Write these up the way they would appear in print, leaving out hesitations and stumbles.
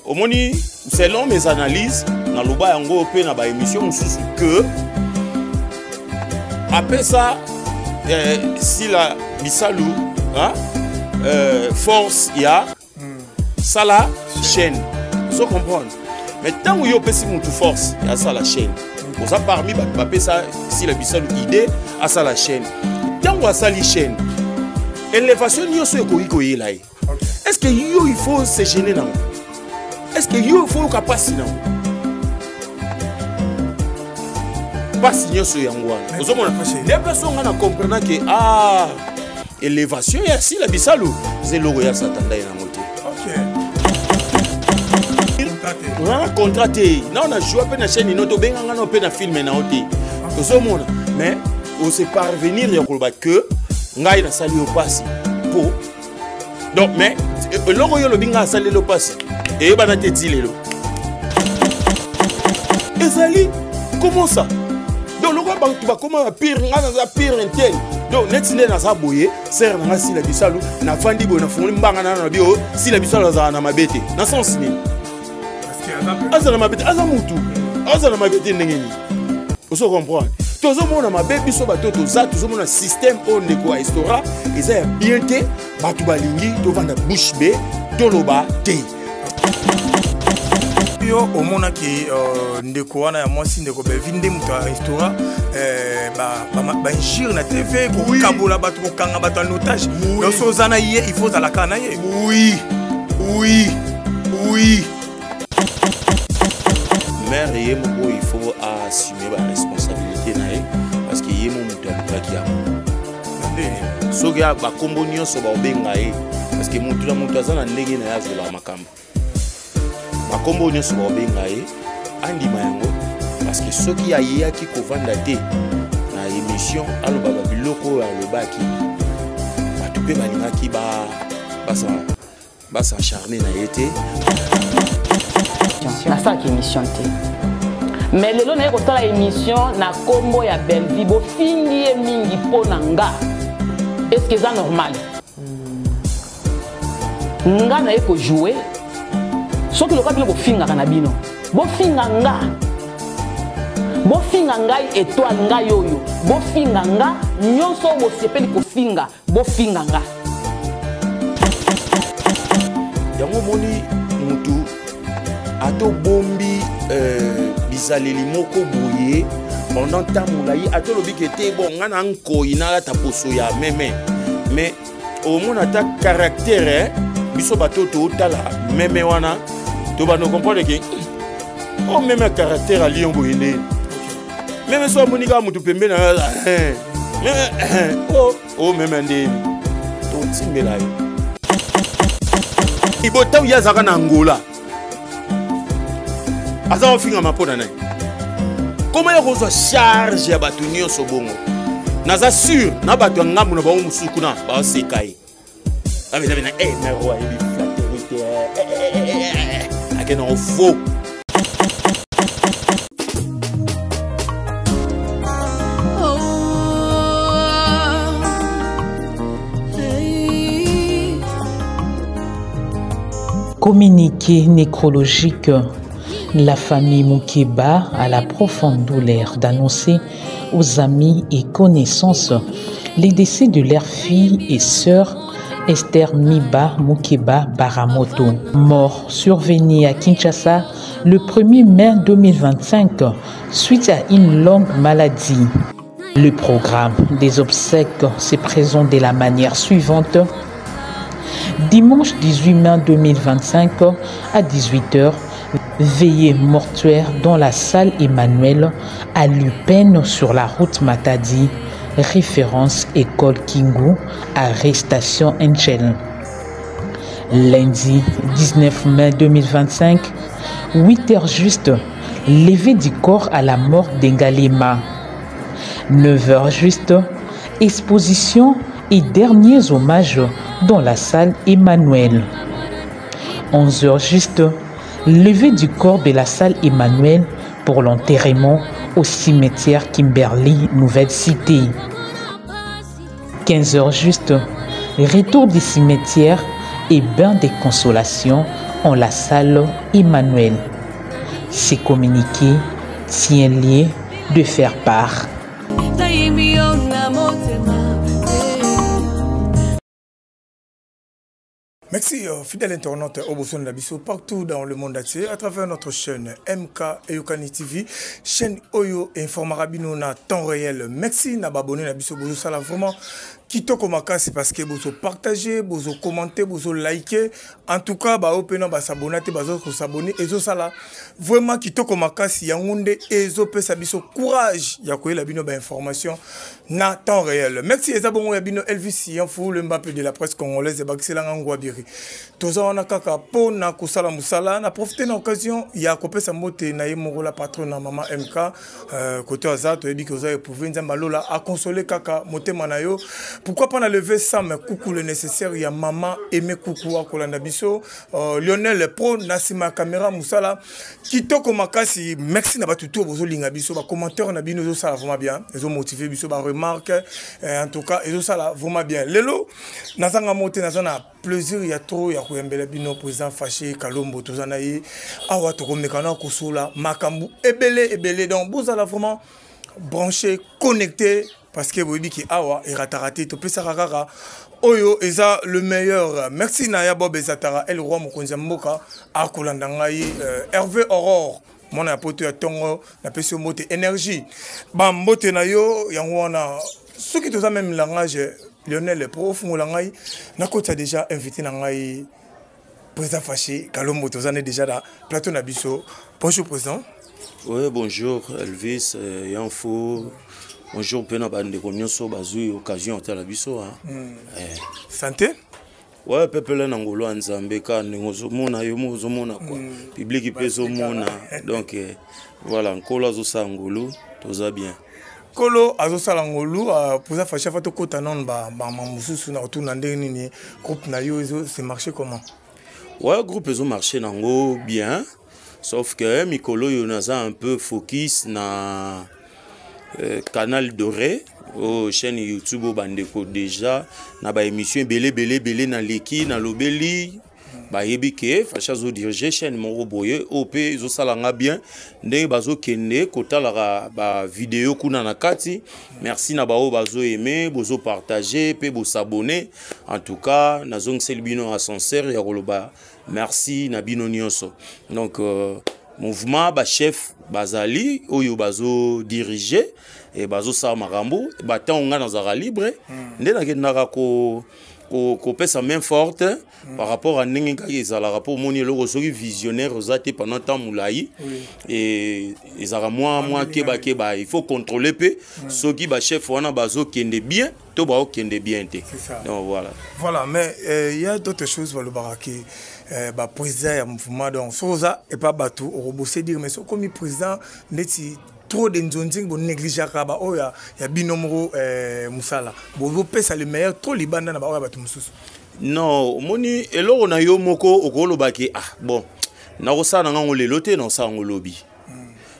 Omoni, selon mes analyses, naloba yango mpe na baémission mosusu que apesa eh, Sila Bisalu hein, force ya sala chaîne. Ozo comprendre? Mais ntango yo opesi mutu force ya asala chaîne, oza parmi bato bapesa Sila Bisalu idée asala chaîne. Ntango asali chaîne, élévation nyonso ekoki koyela ye. Est-ce que yo il faut se gêner nango? Est-ce que yo il faut yoka pasi nango? Pasi nyonso yango wana ozomona nde place oyo nga na comprena ke ah, élévation ya Sila Bisalu eza eloko ya Satan ndai nango te. Oza na contrat te, nao na joua mpe na chaîne ino tobenga nga nao mpe na filme nao te, ozomona. Mais ose parvenir ya koloba que ngai nasali yo pasi po donc, mais eloko oyo olobi ngai asaleli yo pasi eyebana te ti lelo ezali comment ça. Donc lokola bato bakoma ba pire, ngai naza pire intel, donc neti nde naza boye sere na ngai Sila Bisalu, nafandi boye, nafungoli mbanga na na bio Sila Bisalu azala na mabe te na sens nini? Azala mabe te, aza mutu, azala mabe te ndenge nini? Ozo comprendre? Tozomona mabe biso bato toza, tozomona système oyo ndeko ya estora eza ya bien te. Bato balingi tovanda bouche bée, toloba te. Yo omonaki ndeko wana ya mwasi, ndeko Belvi, nde moto ya restaurant, bainjure na TV, kokabola bato, kokanga bato en otage. Donc so oza na ye, il faut ozala kaka na ye. Oui, oui, oui. Mère ye moko il faut assumer ba responsabilité na ye, parce que ye mo moto alukaki yango. Soki bakombo nyonso baobenga ye, parce que motu na motu aza na ndenge na ye azwelaka makambo. Bakombo nyonso baobenga ye, andima yango, parce que soki ayeyaki kovanda te na émission aloba ba biloko oyo alobaki, bato mpe balingaki basacharne na ye te. Nasalaka émission te, mais lelo naye kosala émission na kombo ya Bellevue. Bofingi ye mingi mpo na nga, est-ce que eza normal? Nga naye kojoue, soki loka bino bofingaka na bino, bofinga nga, bofinga ngai étoile, ngai oyo bofinga nga nyonso oyo bosepeli kofinga, bofinga nga. Yango omoni mutu ata obombi bizaleli moko boye pendant temps molai, ata olobi ke te, bon, nga na nkoi nalata poso ya meme, mais omona ata caractère, eh, biso bato totala meme wana, tobanda comprendre ke o meme caractère ya lion boye nde meme so amoni kaka motu pembeni na ye, meme o meme ndeni totimbela ye. Ibo ntango ye azalaka na Angola, aza kofingama mpo na nani? Koma ya kozwa charge ya bato nyonso bongo, naza sûr na bato ya ngambo na bango mosusu kuna baoseka ye. Abena eh, mero ayebi flatterie te, akende yango faux. Communiqué nécrologique. La famille Mukeba a la profonde douleur d'annoncer aux amis et connaissances les décès de leur fille et sœur Esther Miba Mukeba Baramoto, mort survenue à Kinshasa le 1er mai 2025 suite à une longue maladie. Le programme des obsèques se présente de la manière suivante. Dimanche 18 mai 2025 à 18h, veillée mortuaire dans la salle Emmanuel à Lupin sur la route Matadi, référence école Kingu, arrestation Angel. Lundi 19 mai 2025, 8h juste, levée du corps à la mort d'Engalema. 9h juste, exposition et derniers hommages dans la salle Emmanuel. 11h juste, levée du corps de la salle Emmanuel pour l'enterrement au cimetière Kimberley, Nouvelle Cité. 15h juste, retour du cimetière et bain de consolation en la salle Emmanuel. Ces communiqués tient lieu de faire part. Merci, fidèle internaute au Bosson Nabiso, partout dans le monde entier, à travers notre chaîne MK Eyokani TV, chaîne Oyo informara bino na temps réel. Merci na abonné na biso bozo sala vraiment kitoko makasi parce que bozo partager, bozo commenter, bozo liker. En tout cas, ba opena ba s'abonner te bazo ko s'abonner ezo sala vraiment kitoko makasi yango nde ezo pesa biso courage ya koyela bino ba information na temps réel. Merci eza bongo ya bino Elvis Yanfou, le Mbappé de la presse congolaise bakiselanga ngwabiri. Toza wana kaka po na kosala musala na profiter na occasion ya kopesa mbote na ye moko la patronne na mama MK côté aza toyebi ke oza éprouvé Nzambe alola a consoler kaka motema na yo. Pourquoi pas na lever Sam coucou le nécessaire ya mama Aimé coucou akolanda biso Lionel Pro na sima caméra musala kitoko makasi. Merci na batu tout bozolinga biso ba commentaire na bino ezo sala vraiment bien, ezo motiver biso ba remarque, en tout cas ezo sala vraiment bien. Lelo nazanga mote naza na plaisir ya trop ya koyambela bino président Fâché Kalombo toza na ye awa tokomeka na kosola makambu ebele ebele. Donc bozala vraiment branché, connecté parce que boyebi ki awa erataka te, topesaka kaka oyo eza le meilleur. Merci na ya Bob Ezatara El Roi mokonzi ya mboka akolanda ngai, Hervé Aurore mwana ya poto ya tongo napesi yo mbote énergie ba mbote na yo yango wana. Soki toza même langage Lionel Pro ofungola ngai nakota déjà invité na ngai président Fâché Kalombo toza ne déjà na plateau na biso. Bonjour président. Oui, bonjour Elvis Yanfou. Bonjour pena bandeko nyonso bazui occasion otala biso hein. Santé? Ouais, pepele na ngolo ya Nzambe ka ndenge ozomona yo moko ozomona quoi. Public mpe ezomona. Donc voilà, nkolo azosala ngolu, toza bien. Nkolo azosala ngolu, président Fâché afa tokota nanu ba mosusu na kotuna ndenge nini groupe na yo ezo se marcher comment? Ouais, groupe ezo marcher nango bien, sauf que mikolo oyo naza un peu focus na Canal Doré oh, chaîne YouTube oyo bandeko déjà na ba émission ebele ebele ebele na leki na lobeli bayebi ke Fâché azo diriger chaîne moko boye oyo mpe ezosala nga bien ndenge bazokende kotalaka ba vidéo kuna na kati. Merci na baoyo bazo aimer, bozo partager mpe bosabonner. En tout cas nazongiseli bino ascenseur ya koloba merci na bino nyonso. Donc mouvement ba chef bazali oyo bazo diriger et bazo sala makambo ba ntango nga nazalaka libre nde nakendaka kopesa main forte par rapport à ndenge kaka ezalaka mpo omoni eloko soki visionnaire oza te pendant temps molai et ezalaka mwa kebakeba, il faut contrôler mpe soki bachef wana bazokende bien to baokende bien te. C'est ça. Donc voilà. Voilà, mais il y a d'autres choses balobaka ke ba président ya mouvement donc soki oza epa bato okobose dire mais soki okomi président neti trop de nzonzing bo négligeaka ba oyo ya bino moko mosala bozopesa le meilleur trop libanda na ba oyo ya bato mosusu. Non, omoni eloko na yo moko okolobaki ah bon nakosala na ngango lelo te, nakosala yango lobi.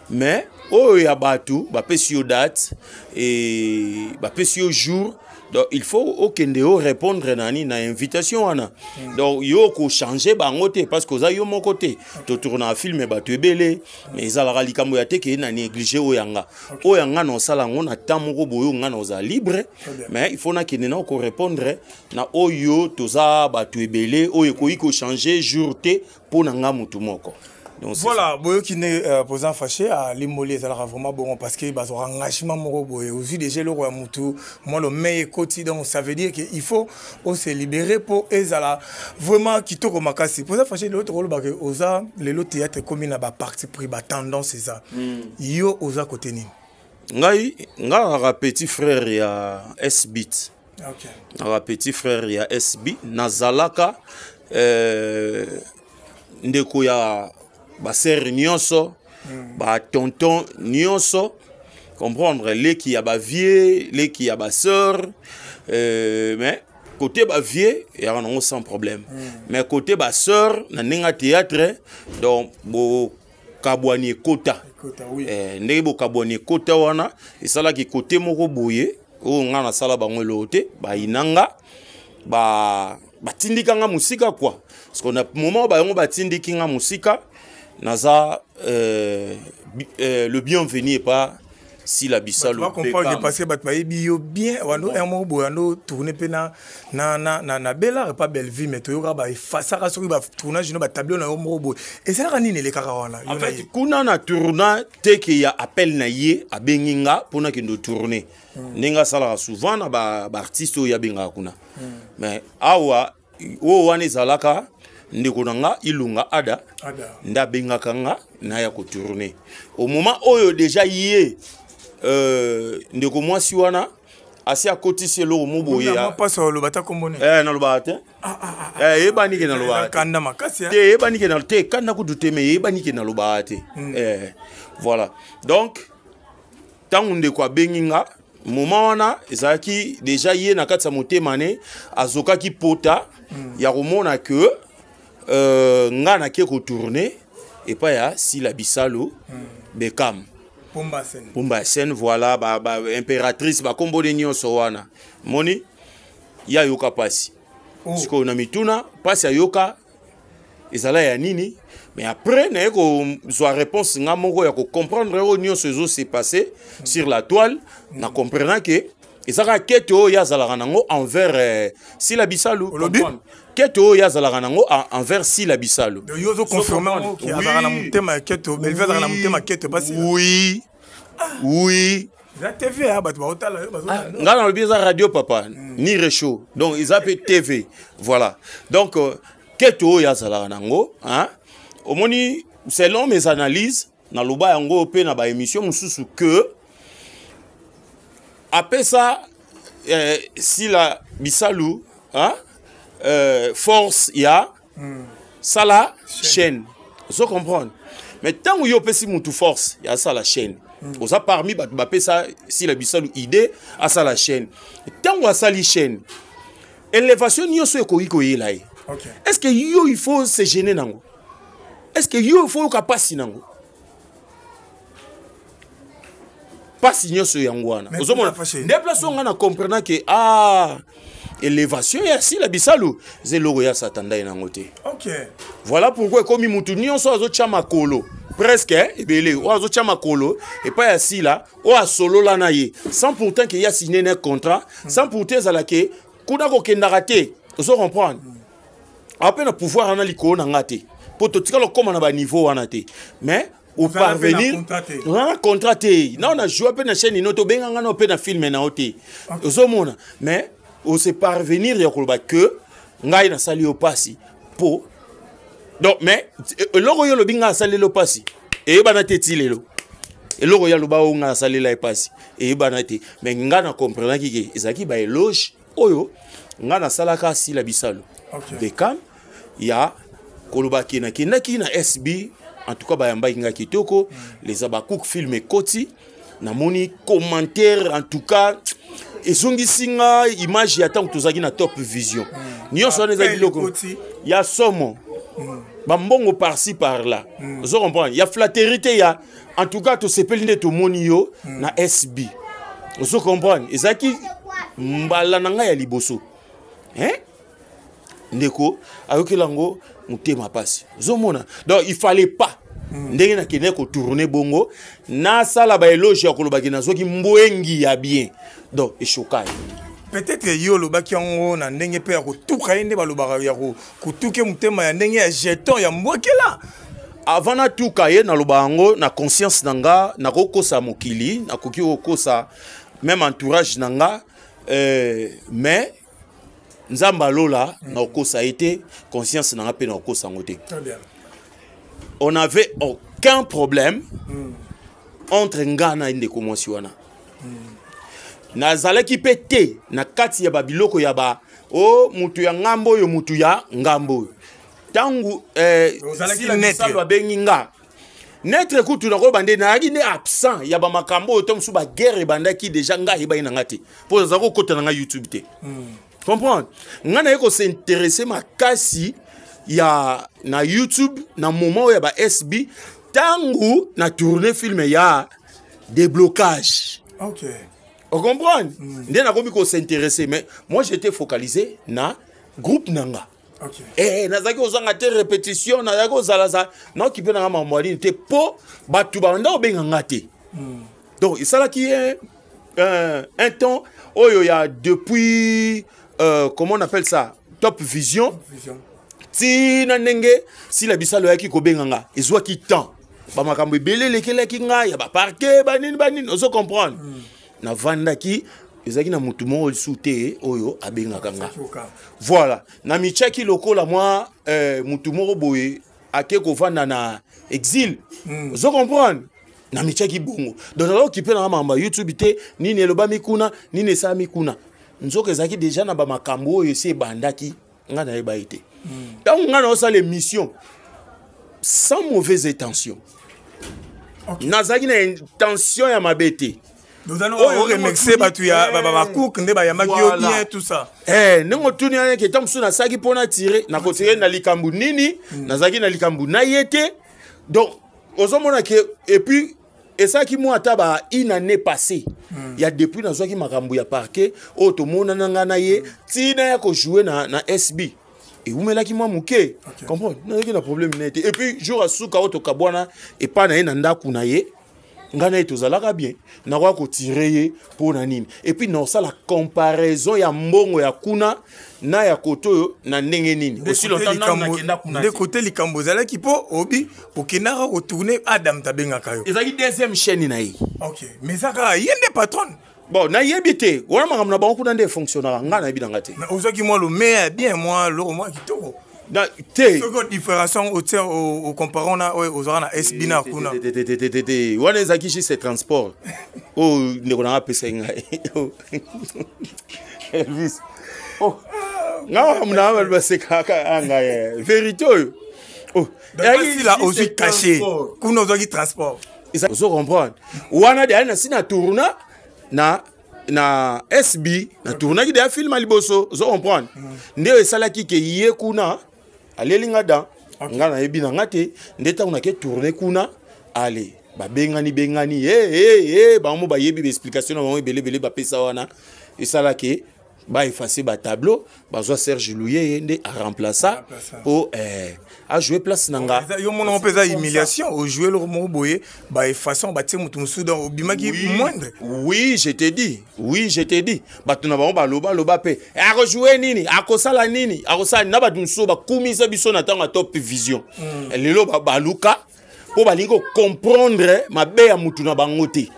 Mais oyo ya bato bapesi yo date et bapesi yo jour, donc il faut okende yo répondre nani na invitation wana. Donc yo kochanger bango te parce que oza yo moko te, totourna film bato ebele mais ezalaka likambo ya te ke na néglige oyo yanga oyo yanga na osala yango na temps moko boye oyo nga na oza libre. Très bien. Mais il faut nakende na korépondre na oyo toza bato ebele oyo ekoki kochanger jour te mpo na nga motu moko. Donc, c'est Voilà, ça. Boyoki ne président Fâché à Limoli ezalaka vraiment bon parce que bazwa engagement moko boye ozwi déjà eloko ya mutu moi le meilleur côté, donc ça veut dire que il faut se libérer pour ezala vraiment kitoko makasi. Président Fâché, lelo tokoloba ke oza lelo théâtre ekomi na ba parti pris ba tendance eza. Yo oza côté nini? Ngai nga kaka petit frère ya S-Beat. Ok. Naka petit frère ya SB nazalaka ndeko ya basere nyonso, ba tonton nyonso, comprendre leki ya ba vieux, leki ya ba sœur, mais côté ba vieux yaka nango sans problème. Mais côté ba sœur na ndenge ya théâtre donc bokabwani ekota. Ekota, oui. Ndenge bokabwani ekota wana esalaki côté moko boye oyo nga nasala bango eloko te, bayinanga Batindika nga mosika quoi, parce que na moment bayango batindiki nga mosika, naza le bienvenu epa Sila Bisalu. Bacomprendre parce que bato bayebi yo bien wando un moko boye ando tourne mpe na Bellar pa Bellevue, mais toyoka baefasaka soki batournage no batableau na yo moko boye ezalaka nini, elekaka wana? En fait, kuna na tourna teke ya appel na ye, abengi nga mpona kende tourne, ndenge asalaka souvent na baartiste oyo abengaka kuna. Mais awa oyo wana ezalaka ndeko na nga Ilunga Ada nde abengaka nga naya kotourne. Au moment oyo déjà ye ndeko mwasi wana asi akotisi eloko mo boye. Mpasi oloba ta kombo nini? Nalobaka te. Eyebani ke nalobaka. Kanda makasi. Te, eyebani ke te, kanda kutu te, mais eyebani ke nalobaka te. Voilà, donc ntango ndeko abengi nga, moment wana ezalaki déjà ye na kati ya motema ne azokaki pota ya komona ke nga nake kotourne epai ya Sila Bisalu, Bekam. Pomba scène. Pomba ya scène, voilà, ba, ba impératrice, bakombo ne nyonso wana. Moni ye ayoka mpasi. Sikoyo na mituna, mpasi ayoka ezala ya nini? Mais après naye kozwa réponse nga moko ya kocomprendre oyo nyonso ezose passe sur la toile. Na comprenant ke eza kaka kete oyo ye azalaka nango envers Sila Bisalu. Olobi? Kete oyo ye azalaka nango envers Sila Bisalu. Donc yo ozoconfirme yango ke azalaka na motema ya keto, Bellevue azalaka na motema keto pasi? Oui. Eza TV ya bato baotala yo bazolanda. Nga nalobi eza radio papa, ni réchaud, donc eza mpe TV. Voilà, donc keto oyo azalaka nango, hein? Omoni, selon mes analyses, naloba yango mpe na baémission mosusu ke apesa Sila Bisalu, hein? Force ya sala chaîne, ozo comprendre? Mais ntango yo opesi mutu force ya asala chaîne, oza parmi bato bapesa Sila Bisalu idée asala chaîne, ntango asali chaîne, élévation nyonso ekoki koyela ye. Est ce que yo il faut se gêner nango? Est ce que yo il faut yoka pasi nango? Pasi nyonso yango wana. Mais ozomona pourquoi fâché? Nde place oyo nga na comprena ke ah, élévation ya Sila Bisalu eza eloko ya Satan, ndai nango te. Voilà pourquoi ekomi mutu nyonso azotya makolo presque, eh, ebele oyo azotya makolo epai ya Sila, oyo asolola na ye sans pourtant ke ye asigne ne contrat, sans pourtant ezala ke kuna kokendaka te. Ozo comprendre? Ape na pouvoir wana likolo na nga te, mpo totikala kokóma na baniveau wana te, mais Ozala mpe na oparvenir contrat te. Oza na contrat te, nao na joue mpe na chaîne ino, tobenga nga nao mpe na filme na yo te. Ozomona? Mais ose parvenir ya koloba ke ngai nasali yo mpasi mpo donc, mais eloko oyo olobi ngai asaleli yo mpasi eyebana te. Ti lelo eloko oyo aloba oyo ngai asalela ye mpasi eyebana te. Mais ngai na comprenaki ke ezalaki baéloge oyo ngai nasalaka Sila Bisalu, Bekam, ya koloba ke nakendaki na SB, en tout cas bayambaki ngai kitoko. Les Abakouk, film ekoti, namoni commentaire, en tout cas ezongisi nga image ya ntango tozalaki na Top Vision. Nyonso wana eza Appel biloko ekoti. Ya somo, bambongo par-ci par-là. Ozo comprendre? Ya flatterie te, ya en tout cas tosepeli nde tomoni yo na SB. Ozo comprendre? Ezalaki mbala na ngai ya liboso, hein? Ndeko ayokela yango motema pasi. Ozomona? Donc il fallait pas ndenge nakende kotourne bongo, nasala baéloge ya kolobaki nazwaki mbwengi ya bien, donc eshoka ye. Peut-être yo olobaki yango na ndenge mpe ya kotuka ye, nde balobaka ya kotuke motema ya ndenge ya jeton ya mbwakela. Avant natuka ye, naloba yango na conscience na nga, nakokosa mokili, nakoki kokosa même entourage na nga, mais Nzambe alola, nakokosa ye te, conscience na nga mpe nakokosa yango te. Très bien. On avait aucun problème entre nga na ndeko mwasi wana. Nazalaki mpe te na kati ya babiloko ya ba o mutu ya ngambo oyo, mutu ya ngambo oyo. Ntango Ozalaki Sila neutre. Bisalu abengi nga, neutre kutu nakoyeba nde nayaki nde absent ya bamakambo oyo. To mosusu baguerre ebandaki déjà, ngai ayebaki na nga te, mpo naza kokota na ngai YouTube te. Comprendre? Ngai naye kos'intéresser makasi ya na YouTube na moment oyo ya ba SB, ntango na tourne film ya déblocage. Ocomprendre? Nde nakomi kos'intéresser, mais moi j'étais focalisé na Groupe na nga. Okay. Eh, nazalaki kozanga te répétition, nazalaki kozalaza naokipe na nga makambo ya nini te, mpo bato banda kobenga nga te. Donc esalaki un temps oyo ya depuis comment on appelle ça, Top Vision, Top Vision. Ntina ndenge Sila Bisalo ayaki kobenga nga, ezwaki temps, bamakambo ebele elekelaki ngai ya baparke, banini banini, ozo comprendre. Navandaki, ezalaki na motu moko lisusu te oyo abengaka nga. Voilà, namitiaki lokola mwa motu moko boye ake kovanda na exil. Ozo comprendre, namitiaki bongo. Donc naza okipe nanga makambo ya YouTube te, nini elobami kuna, nini esalami kuna. Nzoka ezalaki deja na bamakambo oyo esi ebandaki, nga nayeba ye te. Ntango nga naosala émission sans mauvaise intention, nazalaki na intention ya mabe te. Oremercie bato ya bacook nde bayambaki yo bien, tout ça. Ndenge otuni wana ke ntango mosusu nasalaki mpo natire, nakotire na likambo nini? Nazalaki na likambo na ye te. Donc ozomona ke et puis esalaki mwa ata ba une année passée ya depuis nazwaki makambo ya parquet oyo tomonana nga na ye, ntina ya kojoue na SB ewumelaki mwa moke. Comprendre, nazalaki na problème na ye te. Et puis jour asuka oyo tokabwana epai na ye na ndako na ye, ngai na ye tozalaka bien. Nakoka kotire ye mpo na nini? Et puis naosala comparaison ya mbongo ya kuna na ya kote oyo na ndenge nini? Aussi longtemps nanu nakenda kuna. Nde kote likambo ezalaki, mpo obi okendaka kotourne, Adam tabengaka yo. Ezalaki deuxième chaîne na ye. Ok, mais eza kaka ye nde patronne. Bon, nayebi te wana makambo na bango kuna nde efonctionnaka, ngai nayebi na nga te. Mais ozwaki mwa lomeya bien, mwa loko mwa kitoko. Na te. Soki différence otia ocompare na oyo ozwaka na SB na kuna. Te, te, te, te, te, te, wana ezalaki juste transport oyo ndeko na nga apesaki ngai, Elvis. Oh, nga makambo na nga basekaka ngai, vérité oyo. Oh, sila ozwi cachet kuna, ozwaki transport. Ozo comprendre, wana deya nasi na tourna na SB, na tournaki deya film ya liboso. Ozo comprendre, nde oyo esalaki ke ye kuna aleli nga dan. Nga nayebi na nga te nde ntango nake tourne kuna, ale babengani bengani hey, hey, hey, bango mo bayebi baexplication na bango ebele ebele bapesa wana. Esalaki baefface batableau, bazwa Serge Luyeye nde aremplaça mpo ajoue place na nga. Yo monango mpe eza humiliation, ojoue eloko moko boye, baefface, batie moto mosusu, donc obimaki moindre. Oui, je te dis, oui, je te dis, bato na bango baloba loba mpe akojoue nini, akosala nini, akosala nini. Na bato mosusu bakumisa biso na ntango ya Top Vision. Lelo baluka mpo balingi kocomprendre mabe ya mutu na bango te,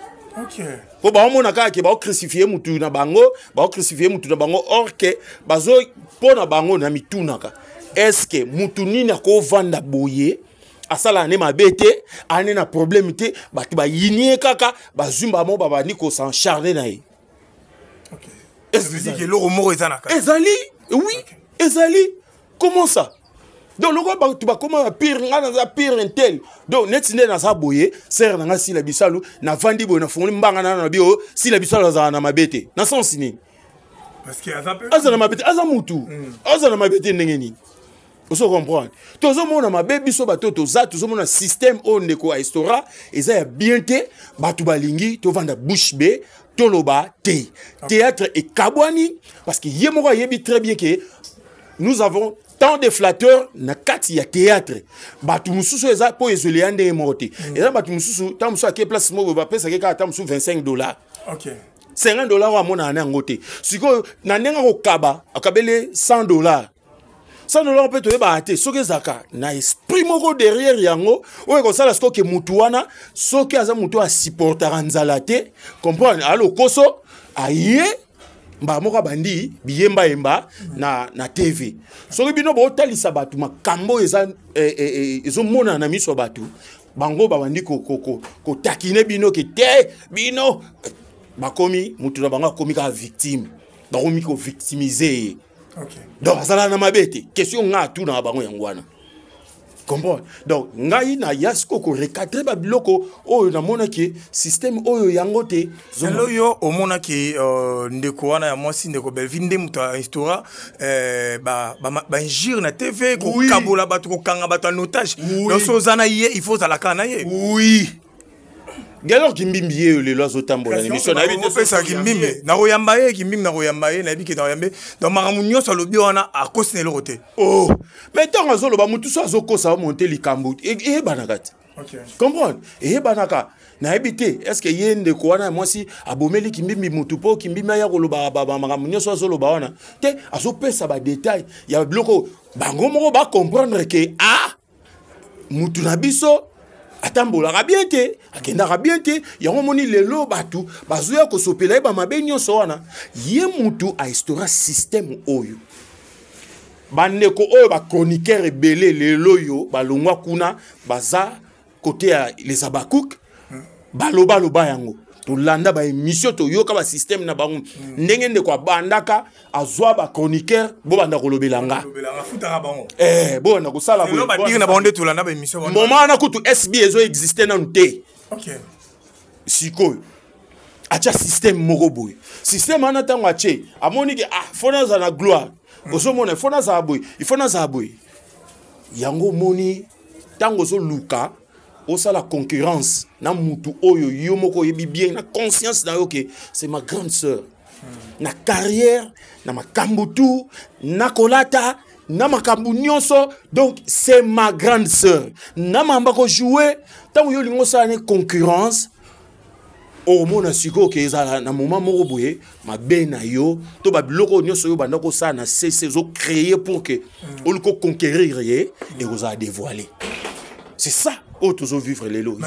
mpo baomona kaka ke baocrucifie mutu na bango, baocrucifie mutu na bango, or ke bazo mpo na bango na mitunaka: est-ce mutu nini akovanda boye, asalaka nde mabe te, ane na problème te, bato bayini ye kaka, bazwi bango babandi kos'acharner na ye? Eloko moko eza na kati. Ezali, oui, ezali. Comment ça? Donc lokola bato bakóma bapire, ngai naza pire intel. Donc neti nde naza boye, sere na ngai Sila Bisalu, navandi boye, nafungoli mbanga na bi oyo Sila Bisalu azala na mabe te. Na sens nini aza na mabe te? Aza mutu, aza na mabe te ndenge nini? Ozo comprendre, tozomona mabe biso bato toza, tozomona système oyo ndeko aestora eza ya bien te. Bato balingi tovanda bouche bée, toloba te. Théâtre ekabwani parce que ye moko ayebi très bien que nous avons tant de flatteurs na kati ya théâtre. Bato mosusu eza mpo ezweli ya ndenge moko te. Eza bato mosusu, ntango mosusu ake place moko, bapesaki kaka ntango mosusu 25 dollars, 50 dollars, oyo amonaka na yango te. Sikoyo na ndenge akokaba, akabeli 100 dollars, 100 dollars mpe toyebaka te soki ezalaka na esprit moko derrière yango oyo ekosala. Sikoyo ke mutu wana, soki aza mutu oyo asupportaka nzala te, comprendre, alokoso aye mbala moko abandi biyembayemba na TV. Soki bino botalisa bato makambo oyo eza ezomonana na miso ya bato, bango babandi kotakine bino ke te, bino bakomi mutu na bango akomi kaka victime, bakomi kovictimize ye. Donc azalaka na mabe te. Question ngai atunaka bango yango wana, comprendre. Donc ngai naya sikoyo korecadre babiloko oyo namonaki système oyo yango te. Lelo yo omonaki ndeko wana ya mwasi, ndeko Belvi, nde moto ainstaura bainjure na TV, kokabola bato, kokanga bato en otage. Donc so oza na ye, il faut ozala kaka na ye. Oui. Galor Kimbimbi ye oyo lelo azotambola na émission, nayebi te. Opesa Kimbimbi, nakoyamba ye. Kimbimbi nakoyamba ye, nayebi ke nakoyamba ye. Donc makambo nyonso alobi wana, akosi na eloko te. Oh, mais ntango azoloba, motu so azokosa, omonte likambo eyebanaka te. Comprendre, eyebanaka. Nayebi te, est ce que ye ndeko wana ya mwasi abomeli Kimbimbi motu mpo Kimbimbi aya koloba makambo nyonso azoloba wana te? Azopesa badetail ya biloko, bango moko bacomprendre ke ah, mutu na biso atambolaka bien te, akendaka bien te. Yango omoni lelo bato bazoya kosopela ye bamabe nyonso wana. Ye mutu ainstaura système oyo. Bandeko oyo bachroniqueur ebele lelo oyo balongwa kuna, baza kote ya les Abakouk, balobaloba yango, tolanda baémission, toyoka basystème na bango. Ndenge ndeko abandaka, azwa bachroniqueur, bobanda kolobela nga, bobanda kosala. Moment wana kutu SB ezoexiste nanu te. Sikoyo atya système moko boye. Système wana, ntango atie, amoni ke ah, fo nazala na gloire. Ozomona, ifo nazala boye, ifo nazala boye. Yango omoni, ntango ozoluka osala concurrence na mutu oyo yo moko oyebi bien na conscience na yo ke c'est ma grande sœur na carrière, na makambo tu, na kolata, na makambo nyonso, donc c'est ma grande sœur na mamba kojouer. Ntango yo olingi osala ne concurrence, okomona sikoyo ke ezala na moment moko boye, mabe na yo to babiloko oyo nyonso oyo banda kosala na cc, ozocréer pour ke oluki oconquérir ye, ekozala dévoilé. C'est ça oyo tozovivre lelo.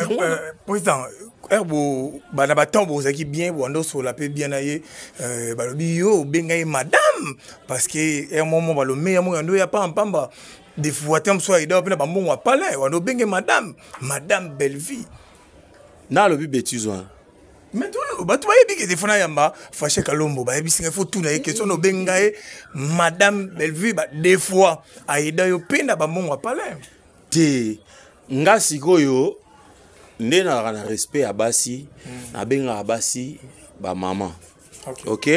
Président, ere bana batemps bozalaki bien, bwanda osola mpe bien na ye. Balobi yo obenga ye madame parce que ere momo balomeya mo yando ya pampamba, des fois te mosusu ayeda mpe na bambongo ya palais, wanda obenge madame, madame Bellevie. Nalobi bétise wana? Mais bato bayebi ke defo nayamba Fache Kalombo, bayebisi ngai fo tuna ye question: obenga ye madame Bellevue ba deux fois, ayeda yo mpe na bambongo ya palais? Te, nga sikoyo nde nazalaka na respect ya basi. Nabengaka basi bamama. Ok,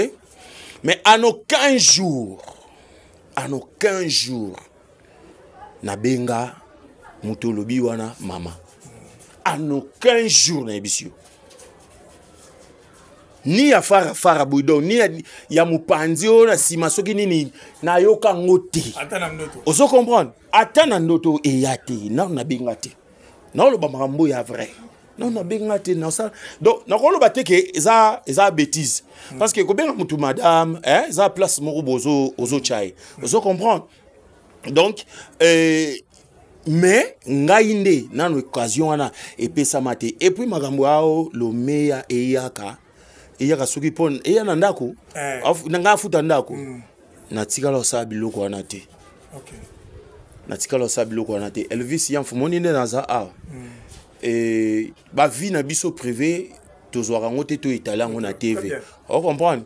mais en aucun jour, en aucun jour nabenga moto olobi wana mama. En aucun jour nayebisi yo, ni ya farafara boye, donc ni ya mopanzi oyo na nsima, soki nini, nayoka yango te. Ozo comprendre? Ata na ndoto eya te. Nano nabenga te. Naoloba makambo ya vrai, non, nabenga te. Nasala donc nakoloba te ke eza bêtise, parce que kobenga motu madame, eh, eza place moko bozo ozotya ye. Ozo comprendre? Donc mais ngai nde nano occasion wana epesama te. Et puis makambo ao lomeya eyaka, eyaka soki mpo eya na ndako. Na ngai afuta ndako. Natikala kosala biloko wana te. Natikala kosala biloko wana te. Elvis Yamfu, moni nde naza awa. Bavie na biso privé, tozwaka yango te, toetala yango na TV. Ocomprendre?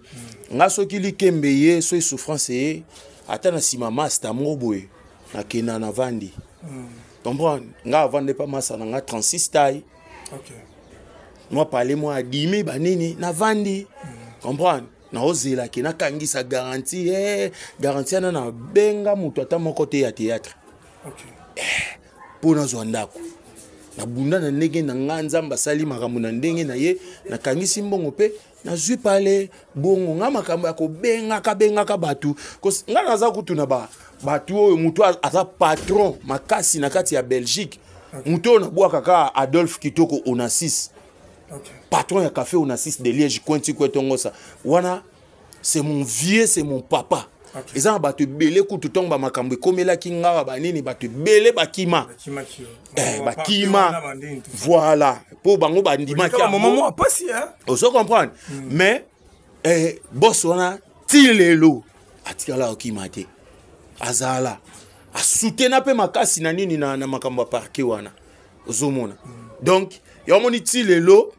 Nga soki likembe ye, soki souffrance ye, ata na nsima master moko boye, nakenda, navandi. Comprendre? Nga avande pa masa na nga 36 taille. Mwa pale, mwa adimi banini, navandi. Comprendre? Naozelaki nakangisa garantie, garantie wana, nabenga moto ata moko te ya théâtre mpo nazwa ndako. Nabunda na ndenge na nga, Nzambe asali makambo na ndenge na ye, nakangisi mbongo mpe nazwi pale. Bongo nga makambo ya kobengaka bengaka bato, nga naza kutu na bato oyo moto aza patron makasi na kati ya Belgique, moto oyo nabwaka kaka Adolphe Kitoko Onassis, patron ya café Onassis de Liège, Kwenti Kwetongosa wana, c'est mon vieux, c'est mon papa. Eza na bato ebele kutu, ntongo bamakambo ekomelaki ngawa banini, bato ebele bakima. Bakima, voilà, mpo bango bandimaki. Ozo comprendre? Mais boss wana ti lelo atikala okima te. Azala asutena mpe makasi na nini, na makambo ya parquet wana. Ozomona? Donc yamoni ti lelo,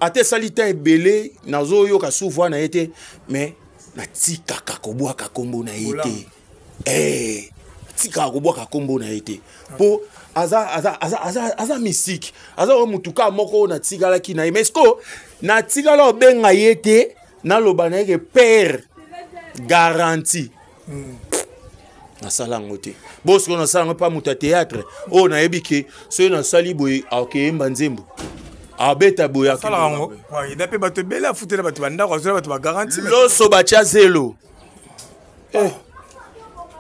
ata esali temps ebele, nazoyoka souvent na ye te, mais natikaka kobwaka nkombo na ye te. Tikaka kobwaka nkombo na ye te, mpo aza mystique, aza oyo motu kaka moko oyo natikalaki na ye. Mais siko natikala obenga ye te, naloba na ye ke père garantie. Nasala yango te. Bo sikoyo nasala yango mpa moto ya théâtre oyo nayebi ke soki nasali boye, akeyemba nzembo. Abeta boye. Asalaka yango eda mpe bato ebele, afutela bato bandako, azwela bato bagarantie. Loso batya zelo. Eh.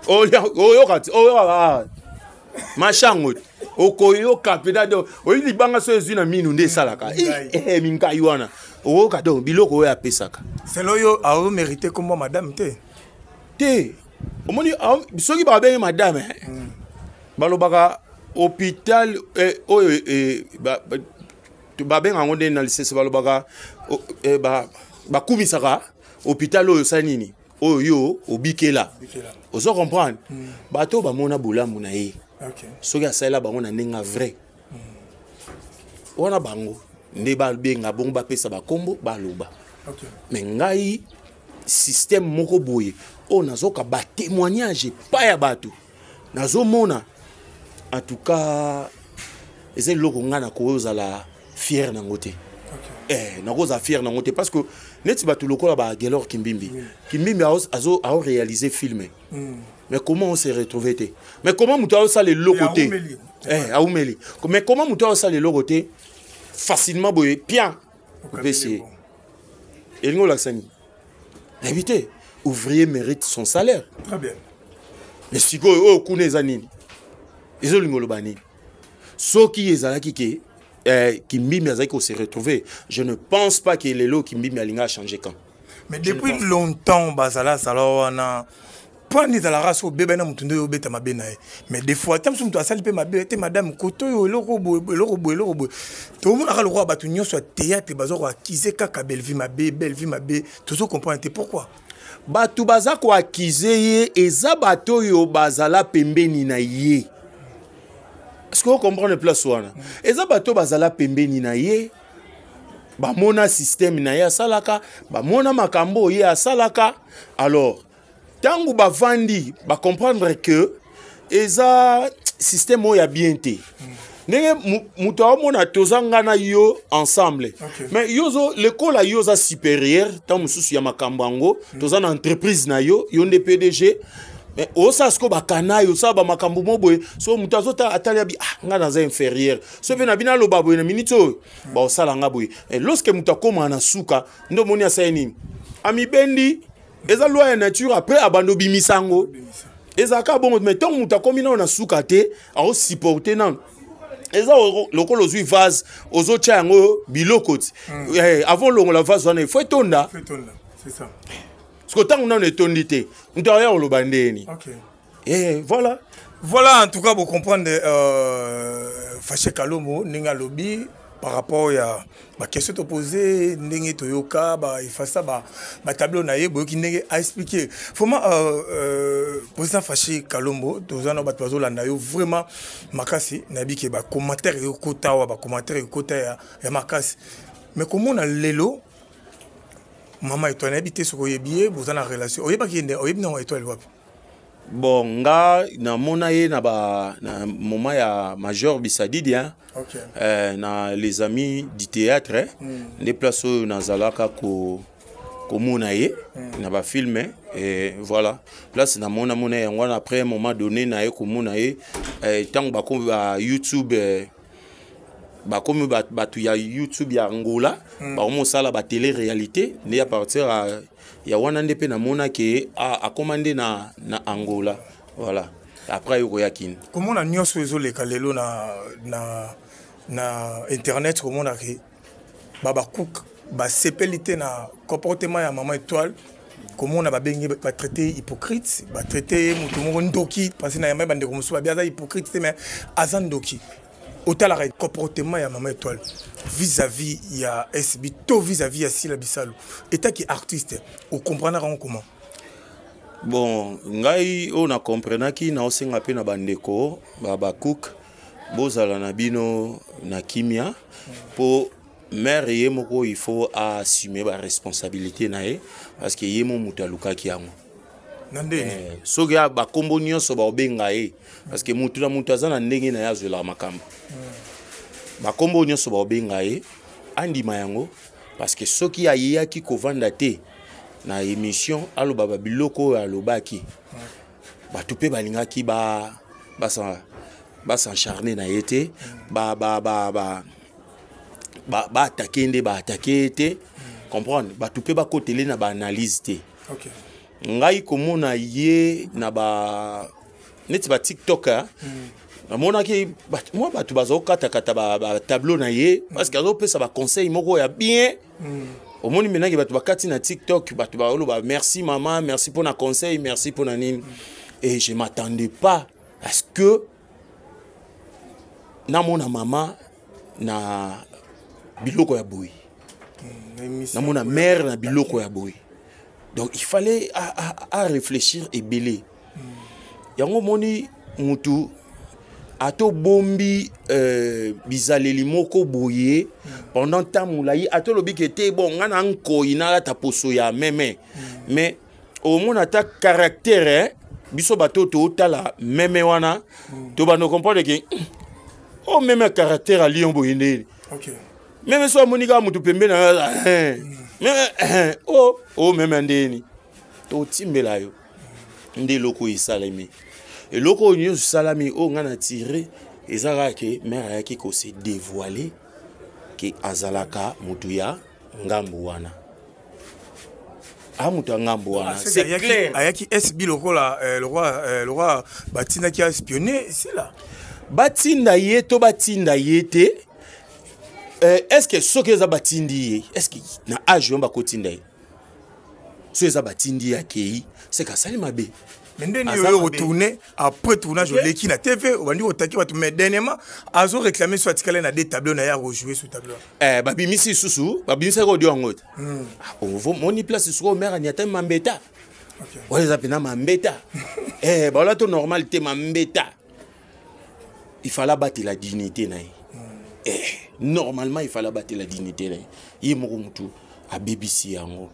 Oyoka ti oyoka mashango, okoyoka mpenza. Donc oyi libanga so ezwi na minu nde esalaka eh, mingai wana okoyoka. Donc biloko oyo apesaka. Selo oyo aomérite kombo madame te. Te, omoni, soki babengi madame, balobaka hôpital oyo babenga yango ndeni na lisese, balobaka bakumisaka hôpital oyo osali nini, oyo yo obikela. Ozo comprendre? Bato oyo bamona bolamu na ye, soki asalela bango na ndenge ya vrai wana, bango nde babenga bongo, bapesa bakombo, baloba. Mais ngai, système moko boye oyo nazoka batémoignage epai ya bato, nazomona, en tout cas eza eloko ngai nakozala fier nango te. Nakozala fier nango te parce que neti bato lokola bagelor Kimbimbi, Kimbimbi aoréalise film, mais comment on s'est retrouvé te? Mais comment moto aosala eloko te? Aumeli. Mais comment moto aosala eloko te facilement boye, pian opesi ye? Elingi olakisa nini? Nayebi te. Ouvrier mérite son salaire. Très bien. Mais sikoyo oyo kuna eza nini? Ezolinga oloba nini? Soki ezalaki ke Kimbimbi azalaki kose retrouver, je ne pense pas ke lelo Kimbimbi alinga achanger camp. Mais depuis longtemps bazala zala wana. Mpo nini ezalaka so obebani na motu nde oyo obeta mabe na ye? Mais des fois, ata mosusu moto asali mpe mabe te, madame, kote oyo eloko boye, eloko boye, eloko boye. Tomonaka lokola bato nyonso ya théâtre baza koaccuser kaka Bellevue mabe, Bellevue mabe. Tozo comprendre te pourquoi. Bato baza koaccuser ye, eza bato oyo bazala pembeni na ye. Est-ce que ocomprendre place wana? Eza bato oyo bazala pembeni na ye, bamona système na ye asalaka, bamona makambo oyo ye asalaka. Alors ntango bavandi, bacomprendre que eza système oyo ya bien te. Ndenge moto aomona, toza nga na yo ensemble, mais yo ozo lekola, yo oza supérieur ntango mosusu ya makambo yango. Toza na entreprise na yo, yo nde PDG, mais osala sikoyo bakanayi, osala bamakambo mo boye. So moto azotala, atali, abi: "Ah, nga naza inférieur." So mpe na bino aloba boye na miniti oyo, baosala nga boye. Lorsque moto akomaka na suka, nde omoni asali nini? Amibendi. Eza loi ya nature. Après abanda obimisa yango, ezalaka bongo. Mais ntango moto akomi nano na suka te, aosupporte nano. Eza lokola ozwi vase, ozotya yango biloko ti avant olongola vase wana, ifo etonda. Parce que ntango nano etondi te, moto aya koloba ndeni. Voilà. Voilà, en tout cas, vous comprenez Faché Kalombo, ndenge alobi par rapport ya baquestion toposé, ndenge toyoka baefasa batableau na ye, boyoki ndenge aexpliqué. Vraiment, président Faché Kalombo, toza na bato bazolanda yo vraiment makasi. Nayebi ke bacommentaire ekota awa, bacommentaire ekota ya makasi. Mais komona lelo mama Étoile, nayebi te soki oyebi ye, boza na relation, oyebaki ye nde, oyebi nango Étoile wapi? Bon, nga namona ye na moment ya major Bisadidi, hein? Na Les Amis du Théâtre, nde place oyo nazalaka komona ye na bafilme. Et voilà place namona mona yango wana. Après un moment donné, na ye komona ye ntango bakomi ba YouTube, bakomi bato ya YouTube ya Angola, bakomi kosala batélé réalité. Nde à partir ya wana nde mpe namonaki akóma nde na Angola. Voilà, après ayo koya Kini. Komona nyonso ezoleka lelo na internet, komona ke babacook basepeli te na comportement ya mama Étoile, komona babengi, batraité hypocrite, batraité moto moko ndoki, parce na yamba bandeko mosusu babi aza hypocrite te, mais aza ndoki. Otalaka comportement ya mama Étoile vis-à-vis ya SB to vis-à-vis ya Sila Bisalo, etaki artiste, ocomprenaka yango comment? Bon, ngai oyo na comprenaki, naosenga mpe na bandeko babacook, bozala na bino na kimia, mpo mare ye moko, il faut assumer baresponsabilité na ye, parce que ye mo moto alukaki yango. Na ndeni? Soki bakombo nyonso baobenga ye, parce que mutu na mutu aza na ndenge na ye azwelaka makambo. Bakombo nyonso baobenga ye, andima yango, parce que soki ayeyaki kovanda te na émission, aloba babiloko oyo alobaki, bato mpe balingaki bas'acharner na ye te. ba, ba, ba, ba, Baattaquer nde baattaquer ye te, comprendre bato mpe bakotele na baanalyse te. Ngai komona ye na ba neti ba TikTok, namonaki mwa bato bazokatakata batableau na ye parce que azopesa baconseil moko ya bien. Omoni menaki bato bakati na TikTok, bato baoloba: "Merci mama, merci mpona conseil, merci mpona nini." Et je m'attendais pas à ce que namona mama na biloko ya boye, namona mare na biloko ya boye. Donc il fallait à réfléchir ebele. Yango omoni, mutu ata obombi bizaleli moko boye pendant temps molai, ata olobi ke te, bon, nga na nkoi nalata poso ya meme, mais omona ata caractère, eh, biso bato tootala meme wana, tobanda comprendre ke o meme caractère ya lion boye ndeni. Meme so amoni kaka motu pembeni na yo, meme o meme ndeni totimbela yo nde eloko oyo esalemi. Eloko oyo nyonso esalami, oyo ngai na tire, eza kaka ke mare ayaki kose dévoiler ke azalaka motu ya ngambu wana, a moto ya ngambu wana. C'est clair, ayaki SB lokola lokola batindaki aespionner esila. Batinda ye to batinda ye te, est ce que soki eza batindi ye, est ce que na age oyo bakotinda ye? So eza batindi ye, akei, seke asali mabe. Mais ndeni oyo retourné après tournage, oleki na TV, obandi kotaki bato, mais dernièrement azo réclamer so atikali na deux tableau na ye, akojouer sur tableau. Eh, babimisi lisusu, babimisaki audio yango te. Moni place sikoyo mare aniata mambeta wana, eza mpena mambeta. Eh, baola to normal te, mambeta. Il fallait abatela dignité na ye. Eh, normalement il fallait abatela dignité na ye. Ye moko motu abebisi yango,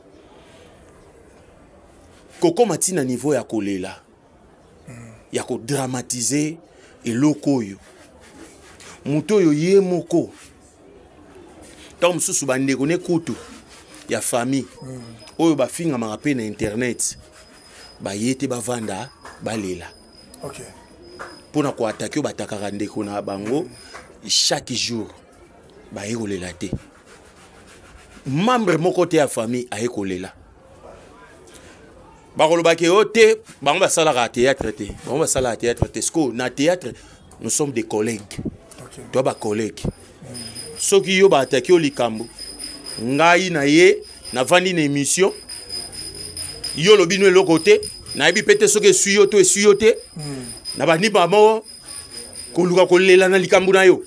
kokóma ntina niveau ya kolela, ya kodramatiser eloko oyo moto oyo ye moko. Ntango mosusu bandeko ne kutu ya famille oyo bafingamaka mpe na internet baye te, bavanda balela mpona koattaquer oyo batakaka ndeko na bango chaque jour. Baye kolela te, membre moko te ya famille aye kolela. Bakolobaki yo te, bango basalaka théâtre te, bango basalaka théâtre te. Siko na théâtre, nous sommes des collègues. Toa bacollègue. Soki yo baattaquer yo likambo, ngai na ye navandi na émission, yo olobi no eloko te, nayebi mpe te soki eswi yo to eswi yo te, na bandi bango koluka kolela na likambo na yo.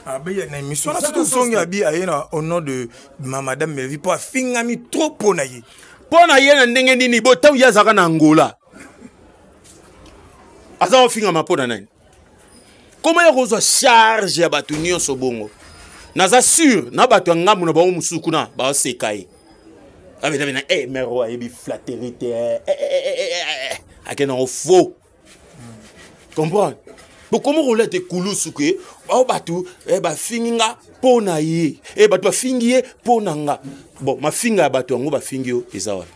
Abeya na émission wana, surtout songi abi aye na au nom de ma madame Melvi mpo afingami trop mpo na ye. Mpo na ye na ndenge nini? Bo ntango ye azalaka na Angola, aza kofingama mpo na nani? Koma ya kozwa charge ya bato nyonso bongo, naza sûr na bato ya ngambu na bango mosusu kuna baoseka ye, abenabena e mare oyo ayebi flatterie te, akende yango faux comprendre. Bokoma kolia te kulusu ke bao bato bafingi nga mpo na ye, bato bafingi ye mpo na nga. Bon, mafinga ya bato yango bafingi yo eza wana.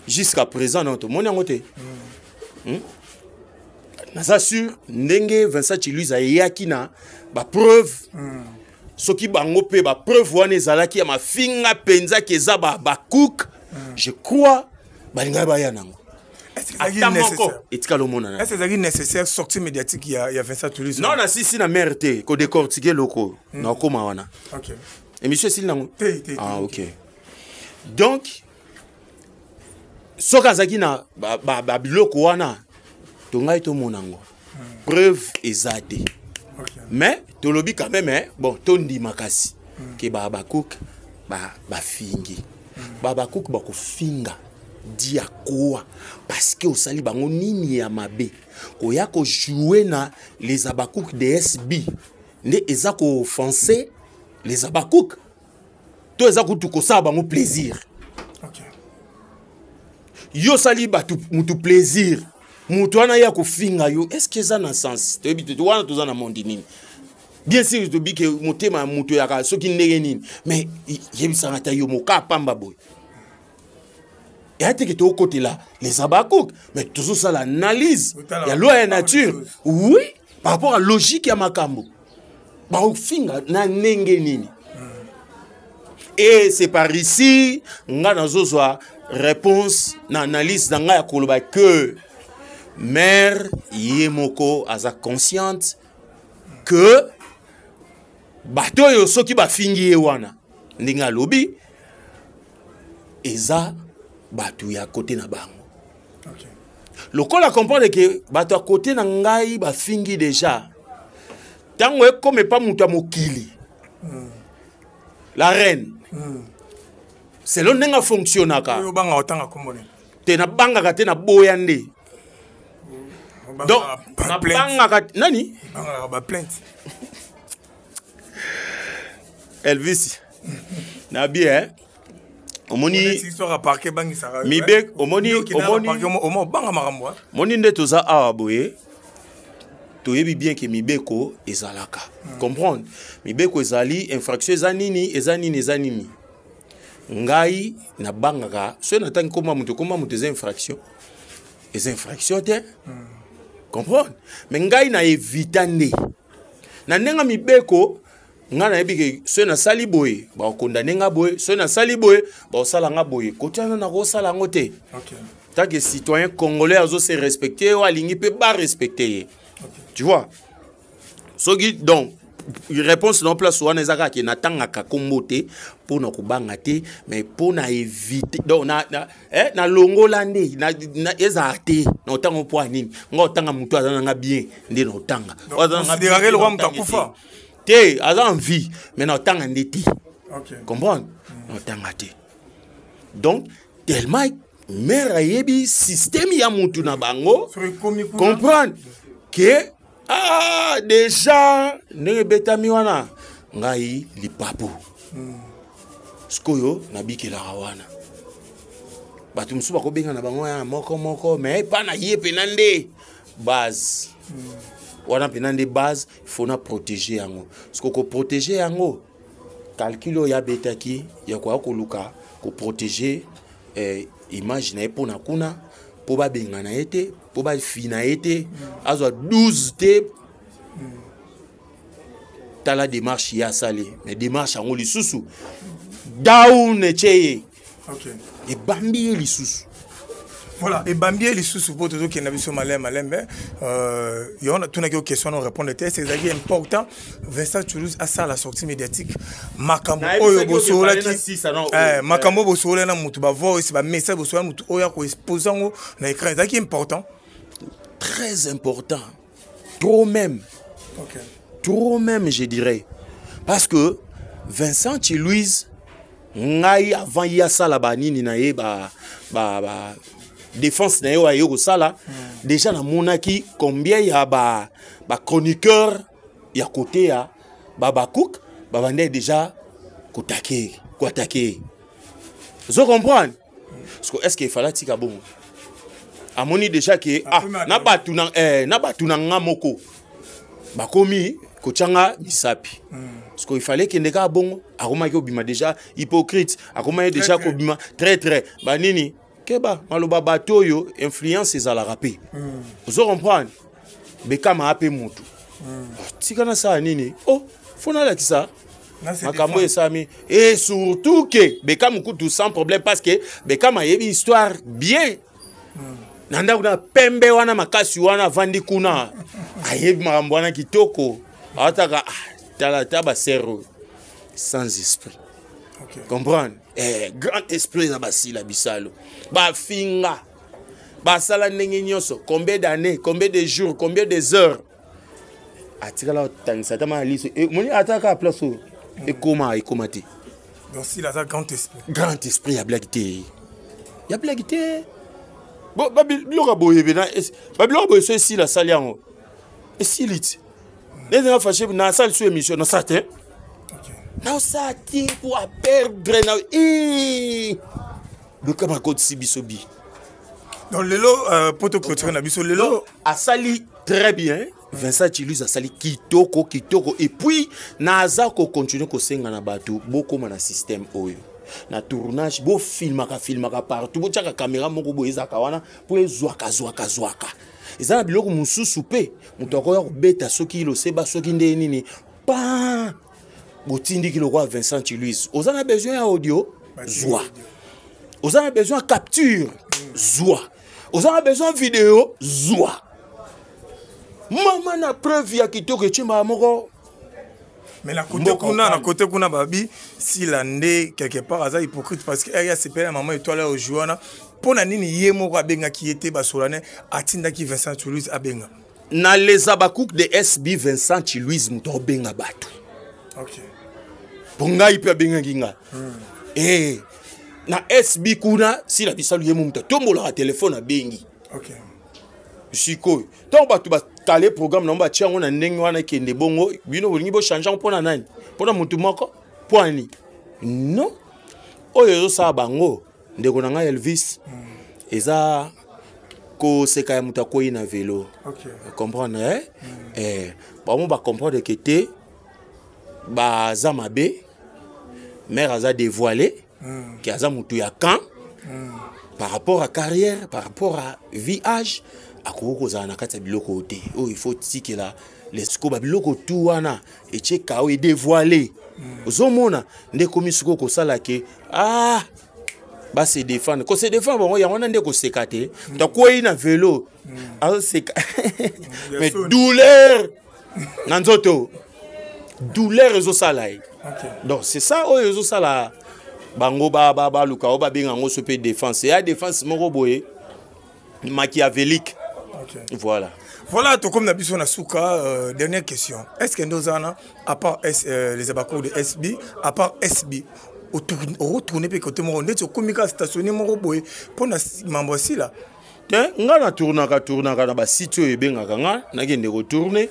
Jusqu'à présent non, tomoni yango te. Naza sûr ndenge Vincent Chiluise ayaki na bapreuve, soki bango mpe bapreuve wana ezalaki ya mafinga mpenzaki, eza bacook, je crois balingaki baya nango ata moko etikala omonana. Est-ce ezalaki nécessaire sortie médiatique ya Vincent Toulouse? Non, nasisi na mare te kodécortiquer eloko, nakokóma wana. Émission esili nango. Te, te. Ah, ok. Donc soki azalaki na babiloko wana, tongai tomona yango, preuve eza te. Mais tolobi quand même, eh, bon, tondima kasi ke babakook bafingi, babakook bakofinga di ya koa parce que osali bango nini ya mabe? Koya kojouer na les Abakouk de SB nde eza kooffenser les Abakouk to eza kutu kosala bango plaisir? Yo osali bato mutu plaisir, mutu wana ye akofinga yo, est ce que eza na sens? Toyebi te wana toza na monde nini. Bien sûr tobi ke motema ya moto yaka soki ndenge nini, mais yebisanga ata yo moka pamba boye eya teke tokotela les Abakouk, mais tozosala analyse ya loi ya nature, oui, par rapport à logique ya makambo. Bakofinga na ndenge nini? Et c'est par ici nga nazozwa réponse na analyse na ngai ya koloba que mère ye moko aza consciente que bato oyo soki bafingi ye wana ndenge alobi eza bato ya kote na bango. Lokola comprendre ke bato ya kote na ngai bafingi deja, ntango ekoma epa moto ya mokili, la reine, selon ndenge afonctionnaka. Oyo obangaka otanga kombo nini? Te, nabangaka te, naboya nde. Donc nabangaka nani? Obangaka baplainte. Elvis nabi, eh? Omoni histoire ya parquet ebangisaka. Mibe omoni omoni obanga makambo. Moni nde toza awa boye, toyebi bien ke mibeko ezalaka. Comprendre, mibeko ezali, infraction eza nini, eza nini, eza nini. Ngai nabangaka soki natangi komba moto, komba moto eza infraction, eza infraction te. Comprendre, mais ngai na evita nde na ndenge mibeko. Ngai nayebi ke soki nasali boye, bakokondane nga boye, soki nasali boye, bakosala nga boye. Kotiana nakosala yango te. Tant que citoyen congolais azo se respecter, oyo alingi mpe barespecte ye. Tu vois, soki donc réponse na place wana eza kaka ke natangaka nkombo te mpo na kobanga te, mais mpo na éviter. Donc nalongola nde ezala te na otanga mpo ya nini. Nga otanga moto aza nanga bien nde na otanga. Oyo aza nanga bien te, lokola na moto otanga akufa. Te, aza en vie, mais na otanga nde te. Comprendre, na otanga te. Donc tellement mare ayebi système ya mutu na bango. Soki ekomi kuna. Comprendre ke ah, déjà ndenge ebetami wana, ngai lipapu. Sikoyo nabikelaka wana, bato mosusu bakobenga na bango ya moko moko, mais epa na ye mpena nde base wana, mpena nde base, faut na protéger yango. Siko koprotéger yango, calcul oyo abetaki ya koya koluka koprotéger image na ye mpo na kuna, mpo babengana ye te, mpo bafina ye te, azwa 12 te. Tala démarche ye asali, mais démarche yango lisusu down etie ye. Ebambi ye lisusu. Voilà, ebambi ye lisusu mpo tozokenda biso malembe malembe. Yo natunaki yo question, na répondre te. Ezalaki important Vincent Toulouse asala sortie médiatique, makambo oyo bosololaki, makambo oyo bosololaki na motu, bavoice, bamessage bosololaki motu oyo akoexpose yango na écran, ezalaki important? Très important, trop même. Trop même, je dirais, parce que Vincent Chilouise, ngai avant ye asala banini na ye, ba défense na ye oyo aye kosala, déjà namonaki combien ya ba chroniqueur ya côté ya babakouk babandaki déjà kotake, koatake ye. Ozo comprendre? Parce que est ce que efala tika bongo? Amoni déjà ke ah, na bato na nga moko bakomi kotianga misapi. Parce que il fallait kende kaka bongo. Akomaki kobima déjà hypocrite, akomaki déjà kobima très très banini. Keba maloba bato oyo, influence ezalaka mpe. Ozo comprendre, bekama ape motu. Tika nasala nini? Oh, fo nalakisa makambo esalami. Et surtout ke Bekam kutu sans problème, parce que Bekam ayebi histoire bien. Na ndako na pembe wana makasi wana, avandi kuna, ayebi makambo wana kitoko. Awataka ah, tala ta basere oyo sans esprit. Comprendre, grand esprit eza basila bisalo, bafinga, basala ndenge nyonso, combien d'années, combien de jours, combien des heures, atikala kotangisa ata mana liso. Moni ata kaka place oyo ekoma, ekoma te. Donc s'il aza grand esprit. Grand esprit ya blague te, ya blague te. Bo biloko ya boye pena, babiloko ya boye so esila, asali yango, esili ti neti nga fashe nasali so émission, nasala te, naosala te po aperdre na luka bakotisi biso bi. Donc lelo, po toclôture na biso lelo. Asali très bien, Vincent Chilus asali kitoko kitoko. Et puis naza kocontinue kosenga na bato, bokóma na système oyo na tournage, bofilmaka, filmaka partout, botiaka caméra moko boye ezalaka wana mpo ezwaka zwaka zwaka. Eza na biloko mosusu mpe moto akoya kobeta soki loseba, soki nde nini. Pa botindiki lokola Vincent Chiluise, oza na besoin ya audio, zwa. Oza na besoin ya capture, zwa. Oza na besoin ya video, zwa. Mama na preuve ya kitoko etimbaka moko. Mais na côté kuna, na côté kuna babi sila nde quelque part aza hypocrite parce que aya sepela maman étoile au jouana pona nini ye moko abengaki ye te basolane atindaki Vincent Toulouse abenga. Na les Habacucs de SB Vincent Chiluise moto abenga bato. OK. Po ngai mpe abengaki nga. Eh, na SB kuna sila bisalu ye moto atombolaka telefone abengi. OK. Sikoyo ntango bato bakale programme na bango batia yango na ndenge wana ekende bongo, bino bolingi bochange yango mpona nani? Mpona motu moko? Mpo ani? Non. Oyo ezosala bango ndeko na ngai Elvis, eza koseka ya moto akwei na velo. Comprendre, eh? Eh, bango bacomprendre ke te baza mabe, mère aza dévoilé, ke aza motu ya camp. Par rapport à carrière, par rapport à vie, âge, akoki kozala na kati ya biloko oyo te. Oyo il faut tikela lesiko ba biloko tu wana etie kao e dévoilé. Ozomona nde ekomi sikoyo kosala ke ah ba se défendre, ko se défendre bango yango wana nde koseka te. Moto akwei na velo azoseka, mais douleur na nzoto, douleur ezosala ye. Donc c'est ça oyo ezosala bango baluka oyo babenga yango so mpe défense ya défense moko boye machiavélique. Voilà. Voilà, tout comme na biso na suka, dernière question. Est-ce que ndozana à part S, les abakous de SB, à part SB, retourner pe côté moko ndeti okomi ka stationner moko boye pona mambo sila? Te, nga na tournaka tournaka na ba site oyo ebengaka nga nakende kotourner.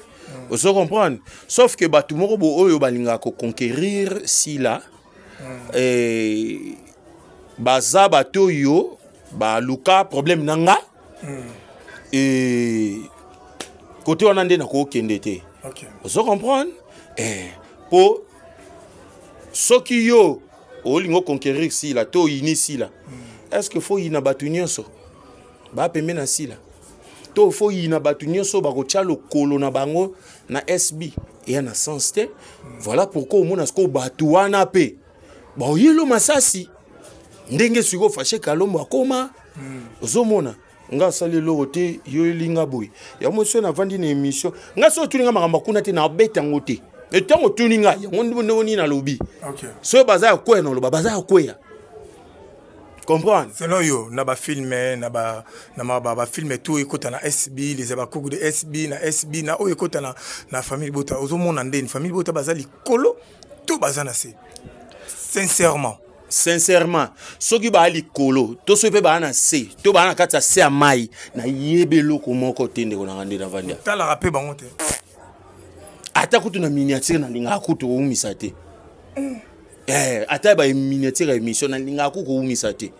Ozo comprendre? Sauf que bato moko bo oyo balingaka koconquérir sila, baza bato oyo baluka problème na nga. Et côté wana nde nakokende te. Ozo comprendre? Po soki yo olingo conquérir sila to oyini sila, est-ce que faut yina bato nyonso bapembe na sila, to faut yina bato nyonso bakotia lokolo na bango na SB? Eya na sens te. Voilà pourquoi omona sikoyo bato wana mpe baoyelo masasi ndenge sikoyo Fashe Kalombo akoma. Ozomona nga asali eloko te, yo elinga boye yango. Soki navandi na émission, nga soki otuni nga makambo akuna te, nabeta yango te. Ntango otuni nga yango ndenge nini nalobi, soki baza ya kweya, naloba baza ya kweya. Comprendre? Selon yo, na bafilm, na ba na bafilm tout ekota na SB, les abakuku de SB, na SB na oyo ekota na famille bota, ozomona ndeni famille bota baza likolo to baza na se? Sincèrement. Sincèrement, soki baa likolo to soki mpe baa na se to baa na kati ya se ya mai, nayebi eloko moko te, ndeko nanga nde navandi. Talaka mpe bango te? Ata kutu na miniature nalingaka kutu koumisa te. Ata ba miniature ya émission nalingaka ku koumisa te.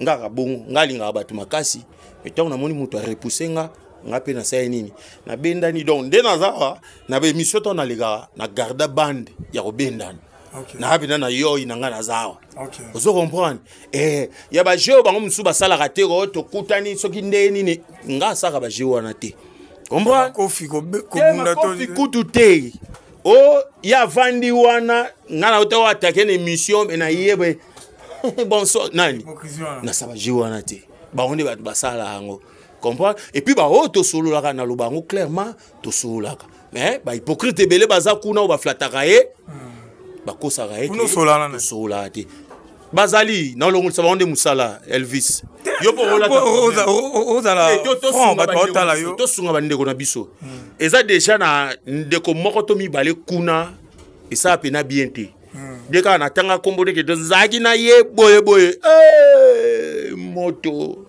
Ngaka bongo nga alingaka bato makasi, me ntango namoni moto arepousse nga, nga mpe nasali nini? Nabendani. Donc nde naza awa na baémission, ntango nalekaka na garda bande ya kobendana, naa mpenza na yoi na nga naza awa. Ozo comprendre? Ya bajeu bango mosusu basalaka te, oyo tokutani soki nde nini, nga asalaka bajeu wana te. Comprendre? Kofi kutu te. O ye avandi wana, nga na ota oatake na émission, me nayebe bonso nani nasala bajeu wana te. Bango nde bato basala yango. Comprendre? Et puis baoyo tosololaka, naloba yango clairement, tosololaka, mais bahypocrite ebele baza kuna oyo baflataka ye, bakosaka ye. Tosololaka te, bazali naolongolisa bango nde mosala. Elvis, yo mpo tosunga bandeko na biso. Eza deja na ndeko moko to mibale kuna esala mpena bien te. Nde kaka natanga nkombo ndeke tozalaki na ye boyeboye, moto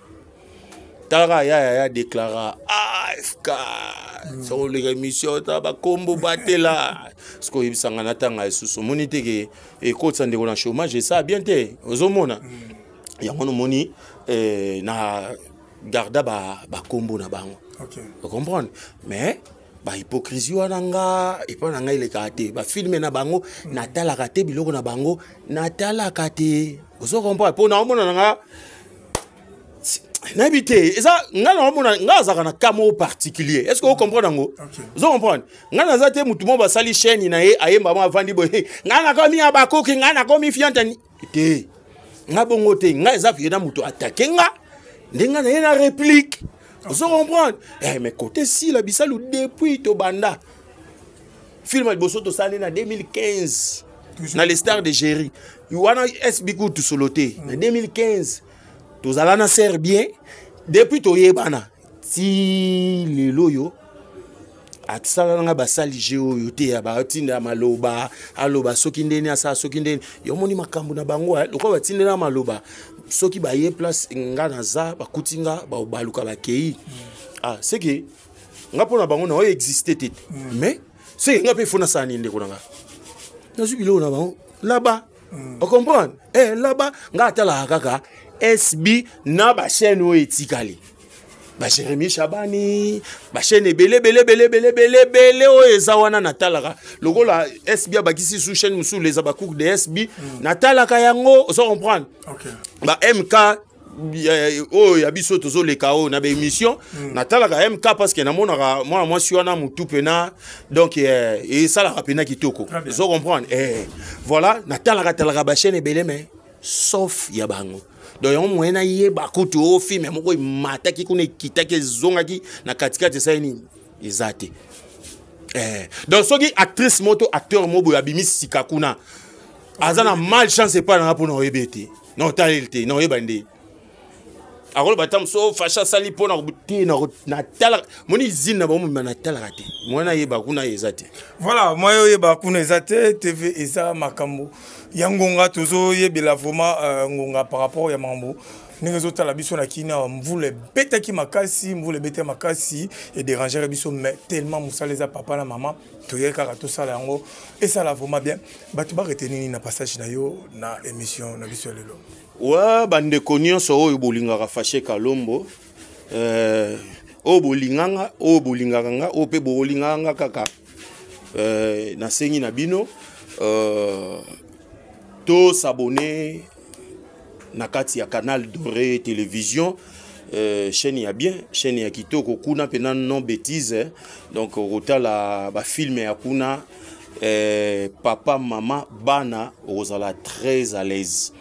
talaka ya ya ya déclara AFK soki oleka émission ta bakombo batela soki oyebisanga natanga lisusu, omoni te ke ekotisa ndeko na chômage, esala bien te. Ozomona yango nomoni na garda bakombo na bango. Ocomprendre? Mais bahypocrisie wana nga epai na ngai elekaka te. Bafilme na bango natalaka te, biloko na bango natalaka te. Ozo comprendre? Mpo naomona na nga Nayebi te, eza ngai naomona ngai azalaka na cas moko particulier. Est ce que ocomprendre yango? Ozo comprendre? Ngai naza te motu moko basali chaîne na ye, ayemba mo, avandi boye: ngai nakomi ya bakoki, ngai nakomi fiante te. Ngai bongo te. Ngai eza viena moto atake nga nde ngai na ye na réplique. Ozo comprendre? Eh, mais côté Sila Bisalu, depuis tobanda film ya liboso tosali na 2015 na les Stars de Géry wana, SB kutu solo te. Na 2015 tozala na ser bien. Depuis toyebana ti lelo oyo, asala nanga basali je oyo te ya batinda maloba, aloba soki ndeni, asala soki ndeni. Yo omoni makambo na bango lokola batindela maloba, soki baye place nga naza, bakuti nga, baluka bakei. Ah, c'est que nga mpo na bango na oyo existe te. Mais c'est que nga mpe fo nasala nini, ndeko na nga? Nazwi biloko na bango là-bas. Ocomprendre? Eh, là-bas nga atalaka kaka SB na bachaîne oyo etikali, baJérémi Chabani, bachaîne ebele ebele ebele ebele ebele ebele oyo eza wana. Natalaka lokola SB abakisi su chaîne mosusu, les Abakouk de SB. Natalaka yango, ozo comprendre? Ba MK oyo ya biso tozoleka oyo na baémission. Natalaka MK parce que namonaka mwana mwasi wana motu mpena, donc esalaka mpena kitoko, ozo comprendre? Voilà, natalaka talaka bachaîne ebele, mais sauf ya bango. Donc yango moyen nayeba kutu o film moko emataki kuna, ekitaki, ezongaki na katikati, esali nini, eza te. Donc soki actrice moko to acteur moko boye abimi sika kuna, aza na malchance epai nanga mpona oyebi ete na otaleli te, na oyeba nde akoloba ta mosu Fasha asali mpona te. Natalaka moni izine na bango mobima, natalaka te. Mwana nayeba kuna eza te. Voilà, mwa oyeba kuna eza te. TV eza makambo ya ngonga, tozoyebela vraiment ngonga par rapport ya makambo ndenge ezotala biso na kini awa. Mvula ebetaki makasi, mvula ebetaki makasi, edérangere biso, mais tellement mosala eza papa na mama, toyei kaka tosala yango, esala vraiment bien. Bato baretenir nini na passage na yo na émission na biso ya lelo? Wa bandeko nyonso oyo bolingaka Fashe Kalombo, oyo bolinganga, oyo bolingaka nga, oyo mpe bolingaka nga kaka, nasengi na bino tos'abonner na kati ya Canal Doré Télévision, chaîne ya bien, chaîne ya kitoko kuna mpena, non bêtise, eh. Donc okotala bafilme ya kuna, papa, mama, bana, okozala très à l'aise.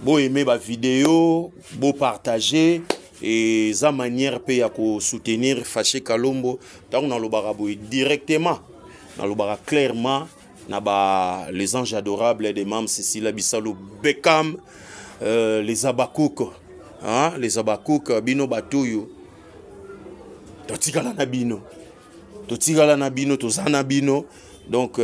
Boaime bavideo, bopartage, eza manière mpe ya kosoutenir Fashe Kalombo. Ntango nalobaka boye directement, nalobaka clairement na ba les anges adorables de Mam Cecilia Bisalo Bekam, les Abakouk, hein, les Abakouk, bino bato oyo totikala na bino, totikala na bino, toza na bino. Donc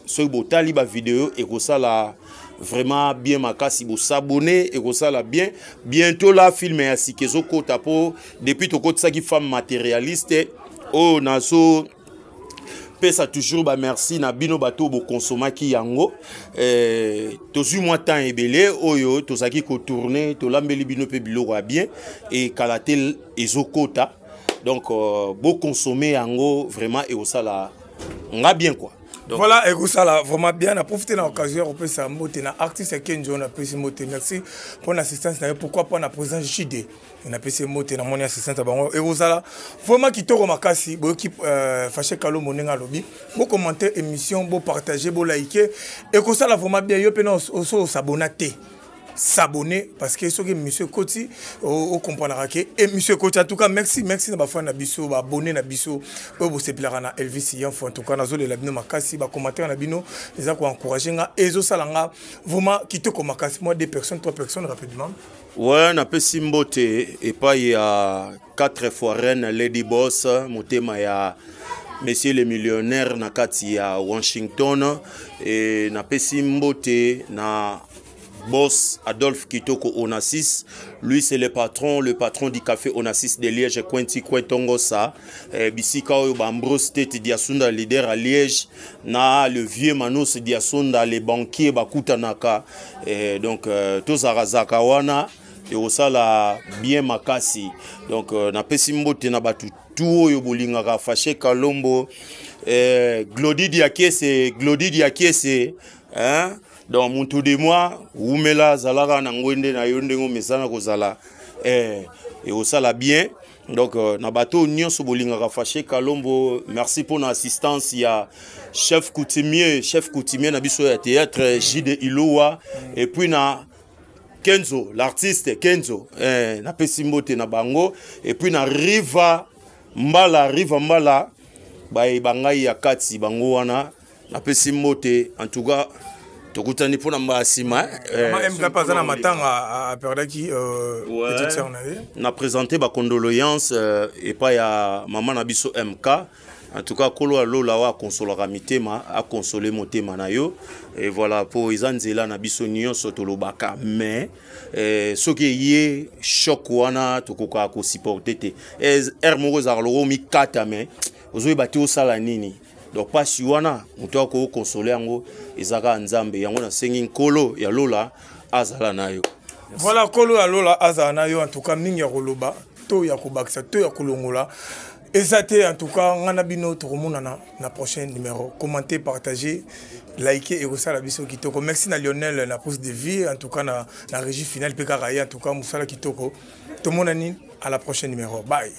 soki botali bavideo, ekosala vraiment bien makasi. Bos'abonner, ekosala bien. Bientôt la film ya sika ezokota, mpo depuis tokotisaki Femme matérialiste oyo, nazo pesa toujours bamerci na bino bato oyo bokonsomaki yango. Tozwi mwa temps ebele oyo tozalaki kotourne, tolambeli bino mpe biloko ya bien, ekala te ezokota. Donc bokonsome yango vraiment, ekosala nga bien quoi. Donc, voilà, ekosala vraiment bien. Na profite na occasion ya kopesa mbote na artiste Kenjo, napesi mbote, merci mpona assistance na ye. Pourquoi pas na président JD, napesi mbote, namoni assistance ya bango, ekozala vraiment kitoko makasi. Boyoki Fashe Kalombo ndenge alobi, bocommenter émission, bopartage, bolike, ekosala vraiment bien. Yo mpena oso os'abonner te, s'abonner, parce que soki émission ekoti, okomprenaka ke émission ekoti. En tout cas, merci, merci na bafan na biso, baabonné na biso oyo bosepelaka na Elvis Yanfo. En tout cas, nazolela bino makasi. Bacommentaire na bino eza koencourage nga, ezosala nga vraiment kitoko makasi. Moi, deux personnes, trois personnes rapidement. Ouais, napesi mbote epai ya 4 fois reine Lady Boss, motema ya monsieur le millionnaire na kati ya Washington. E napesi mbote na boss Adolphe Kitoko Onassis. Lui, c'est le patron, le patron du café Onassis de Liège, Quinty Quintongosa. Eh, bisika oyo ba Ambrose Tete Diasunda, leader à Liège, na le vieux Manos Diasunda, les banquiers bakutanaka. Eh, donc, tozakazaka wana, ekosala bien makasi. Donc, napesi mbote na batu tu oyo bolingaka Fashe Kalombo, Glodi Diakiese, Glodi Diakiese, hein? Donc muntu de moi, wumela, azalaka na ngwende na yo ndenge omesana kozala. Eh, ekosala bien. Donc euh, na bato oyo nyonso bolingaka Fache Kalombo, merci mpo na assistance ya chef coutumier, chef coutumier na biso ya théâtre JD Ilowa, et puis na Kenzo, l'artiste Kenzo, eh, napesi mbote na bango, et puis na Riva Mbala, Riva Mbala, bayeba ngai ya kati bango wana, napesi mbote. En tout cas tokutani mpo na mbala nsima. Eh, MK aza na matanga, aperdaki euh, petite sœur na ye. Na présente bacondoléance euh, epai ya mama na biso MK. En tout cas kolo alola oyo akonsolaka mitema, akonsole motema na yo. Et voilà, mpo eza nzela na biso nyonso tolobaka, mais eh, soki eye choc wana tokokaka kosupporte te. Heure moko ezalaka loko mikata, mais ozoyeba te osala nini. Donc pasi wana moto akokonsole yango eza kaka Nzambe. Yango nasengi Nkolo ya lola azala na yo. Voilà, Nkolo ya lola azala na yo. En tout cas mingi ya koloba to ya kobakisa to ya kolongola eza te. En tout cas ngai na bino tokomonana na prochain numéro. Commentez, partagez, likez, ekosala biso kitoko. Merci na Lionel na pose de vie, en tout cas na régie finale mpe kaka ye. En tout cas mosala kitoko. Tomonani à la prochaine numéro. Bye.